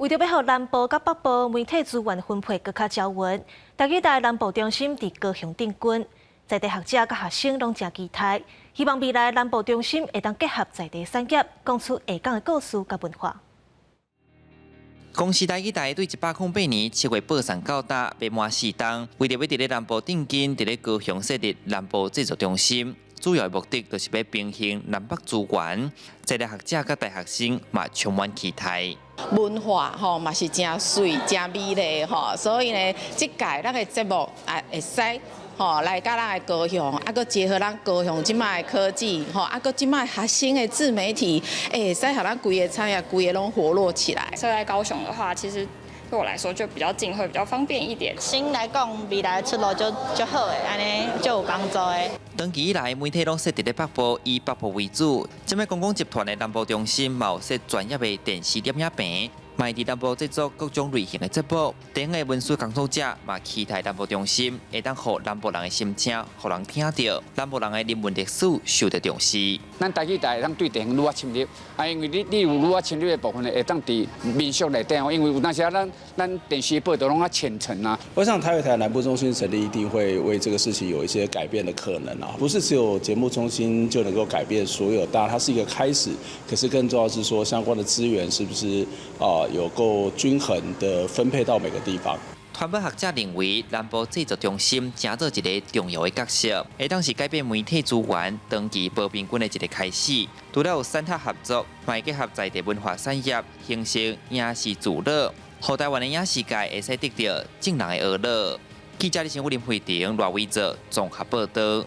為著欲予南部佮北部媒體資源分配閣較均勻，台語台南部中心佇高雄進軍，在地學者佮學生攏誠期待，希望未來南部中心會當結合在地產業，講出下港的故事佮文化。公視台語台對108年7月播送到今，欲滿四冬，為著欲佇咧南部鎮根，佇咧高雄設立南部製作中心，主要的目的就是欲平衡南北資源。在地學者佮大學生嘛充滿期待。文化吼嘛是誠媠、誠美麗吼，所以呢，這屆咱的節目啊會使吼來佮咱的高雄，啊閣結合咱高雄這擺的科技吼，啊閣這擺學生的自媒體，會使予咱規个產業規个攏活絡起來。設在高雄的話，其實對我來說就比較近，會比較方便一點。新來講，未來出路就足好的，按呢足有幫助的。長期以來，媒體攏設佇咧北部，以北部為主。這擺公共集團的南部中心，嘛有設專業的電視攝影棚，嘛佇南部製作各種類型的節目。地方的文史工作者嘛期待南部中心會當予南部人的心聲，予人聽著，南部人的人文歷史受著重視。咱台語台會當對地方愈較深入，啊，因為你有愈較深入的部分，會當佇民俗內底吼，因為有當時啊，咱電視報導攏較淺層啊。我想台語台南部中心成立，一定會為這個事情有一些改變的可能啊，不是只有節目中心就能夠改變所有，當然它是一個開始，可是更重要是說相關的資源是不是啊有夠均衡的分配到每個地方。傳播學者認為，南部製作中心成做一个重要的角色，會當是改變媒體資源長期無平均的一个開始。除了有產學合作，嘛會結合在地文化產業，形成影視聚落，予台灣的影視界會使得著眾人的娛樂。記者李新武林慧婷、賴偉哲綜合報導。